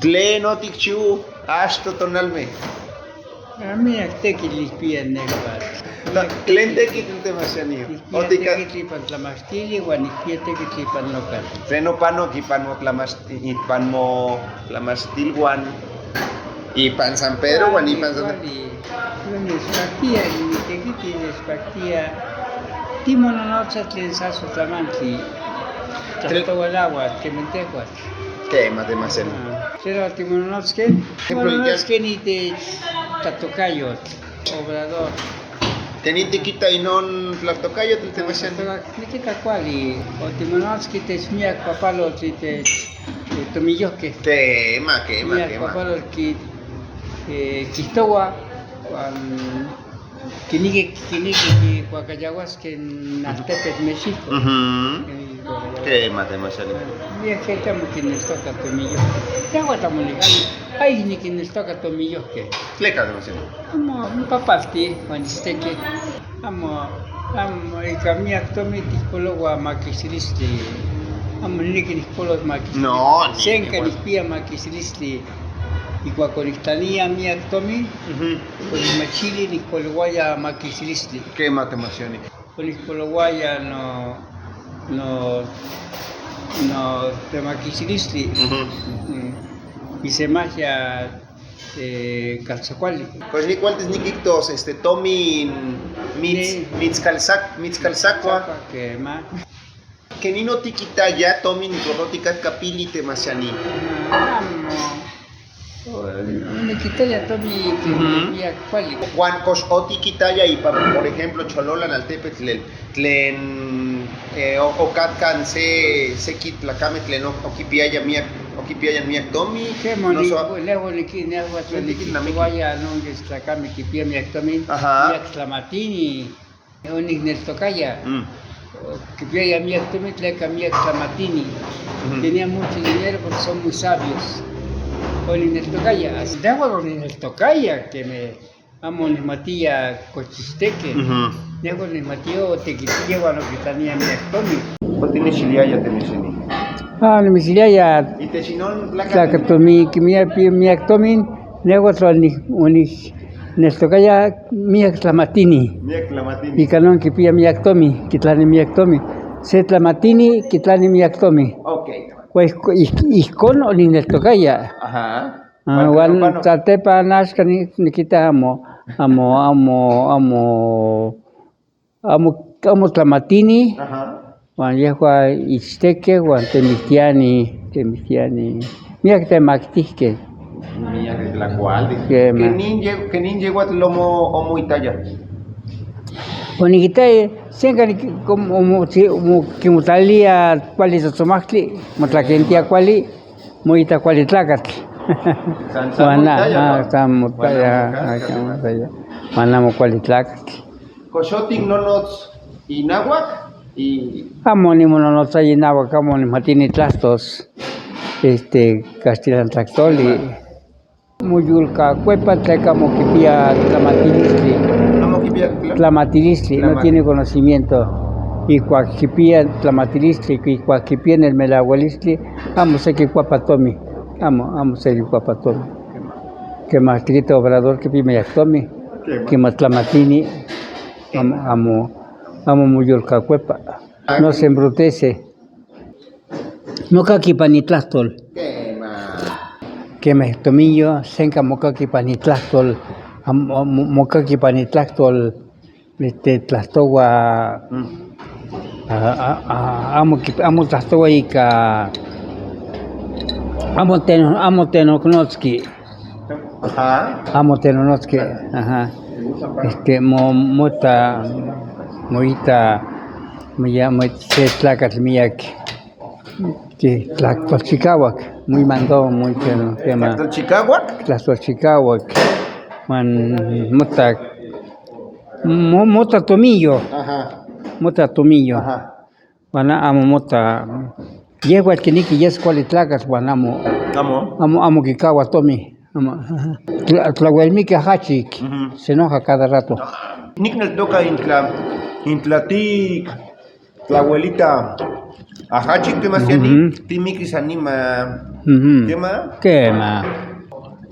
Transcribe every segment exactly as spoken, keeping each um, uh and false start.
Tlen otikchiu hasta tonalme? Ami, ak tekitl nikpia nekual. Ta-, tlen tekitl, tlen temasiani? Nikpia tekitl ipan tlamashtilil, huan nikpia tekitl ipan nokaltin. Tlen nopanok ipan motlamashti-, ipan motlamashtilhuan ipan San Pedro huan ipan San... Kuali, kuali. Nechpaktia, nitekitis nechpaktia. Timononotsa tlen saso tlamantli. Tlen... Tlahtohualahua, kementehuatl. Kema, temasiani. Ah, pero timononotske. Ejemplo, timononotske itech tlatokayotl, Obrador. Tlen nitekita inon tlatokayotl, temasiani. Nikita kuali, o timononotske itech miak papalotl itech, eh, tomiyohke. Kema, kema, kema. Miak papalotl ki-, eh, kijtohua, huan kineki, kineki kuakayahuaske n altepetl Mexico. Ujú. Kineki kuakayahuaske. Kema, temasiani. Miak gente amo kinneltoka tomiyohke. Tehuatl amo nikneltoka, ay, nikinneltoka tomiyohke. Tleka, temasiani? Amo, amo papalti, huan ichteke. Amo, amo, ika miak tomi tikpolohua makistilistli. Amo nineki nikpolos makistilistli. No, ni... Senka nikpia makistilistli. Ikuak oniktlania miak tomi, ujú, onikmachili nikpolohuaya makistilistli. Kema, temasiani. Onikpolohuaya no, no, no, de makistilistli. Ujú. Mm. Isemasia, eh, kalsakuali. Pues nikual tis nikiktos, este, tomin mits-, mitskalsak-, mitskalsakua. Kema. Keni no tikitaya tomin ikuak otikatka pili, temasiani? Amo. O, nikitaya tomin, ujú, miak kuali. Huan kox otikitaya ipan, por ejemplo, Cholula altepetl tlen, eh, o-, okatka se, seki tlakame tlen o-, okipiaya miak, okipiaya miak tomi. Kema, no so, ni-, nehua niki-, nehua nikijtoaya non tlakame kipia miak tomi, ajá, miak tlamatini. Onikineltokaya. Mm. Kipiaya miak tomin tleka miak tlamatini. Ujú. Tenía mucho dinero porque son muy sabios. Onikineltokaya. Así, tehuan onikineltokaya, kema amo nikmatia kochichteke. Ujú. Tehuan nikmatia otekitiaya huan okitlania miak tomin. Otinechiliaya, temeseni. Ah, nimechiliaya. Itech inon tlakatl tomin, kipia miak tomin, nehuatl onik-, onik-, neltokaya miak tlamatini. Miak tlamatini. Ika non kipia miak tomi, kitlani miak tomi. Se tlamatini, kitlani miak tomi. Ok. Pues, ijk-, ijkon onikineltokaya. Ajá. Ah, huan satepa nashka ni-, nikita amo, amo, amo, amo, amo, amo tlamatini. Ajá. Huan yehua ichteke huan temiktiani, temiktiani. Miak temaktijke. Miak tlakualti. Kema. Kenin ye-, kenin yehuatl omo-, omoitaya? Huan nikitaya, senka ni-, como, como, si, como kimotlalia kuali tsotsomajtli, motlakentia kuali, moita kuali tlakatl. San, san moitaya, ah, no? San moitaya, ah, san moitaya. Huan amo kuali tlakatl. Kox otiknonots inahuak? I- Amo nimononotsaya inahuak, amo nikmati nitlajtos, este, kaxtilan tlajtoli. Moyolkakuepa tleka amo kipia tlamatilistli. Amo kipia tla- Tlamatilistli, no tiene conocimiento. Ikuak kipia tlamatilistli, ikuak kipia nelmelahualistli, amo se kikuapa tomi. Amo, amo se kikuapa tomi. Kema tikita Obrador kipia miak tomi. Kema tlamatini. Amo, amo, amo moyolkakuepa. No se embrutece. Mokaki ipan itlajtol. Kema tominyo, senka mokaki ipan itlajtol. Am-, am-, mokaki ipan itlajtol. Este, tlajtohua, a, a, a, amo ki-, amo tlajtohua ika, amo teno-, amo tenonotski. Ajá. Amo tenonotski. Ajá. Este, mo-, mota, moita, moita se tlakatl miak. Ke tlajtol chikahuak, muy mandón, muy teno, kema. Tlajtol chikahuak? Tlajtol chikahuak. Huan mota, mo-, mota tominyo. Ajá. Mota tominyo. Ajá. Huan amo mota, yehuatl kineki yes kuali tlakatl huan amo. Amo. Amo, amo kikahua tomi. Amo. Ajá. Tla-, tlahuelmiki achik. Ujú. Se enoja cada rato. Nikneltoka intla, intla ti Tlahuelita. Ajachi, kema siani, ujú, timikis anima. Ujú. Kema. Kema.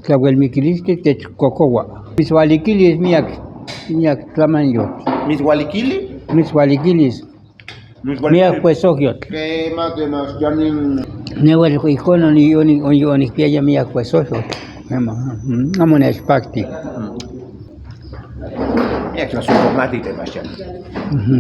Tlahuelmikilis te techkokohua. Mishualikilis miak, miak tlamanyo. Mishualikili? Mishualikilis. Mishualikilis. Miak huesoyotl. Kema, kema, siani. Nehua ijkon oni, oni, oni, onikpiaya miak huesoyotl. Kema, mm, amo nechpakti. Mm. Miak tlasohkamati te masiani. Ujú.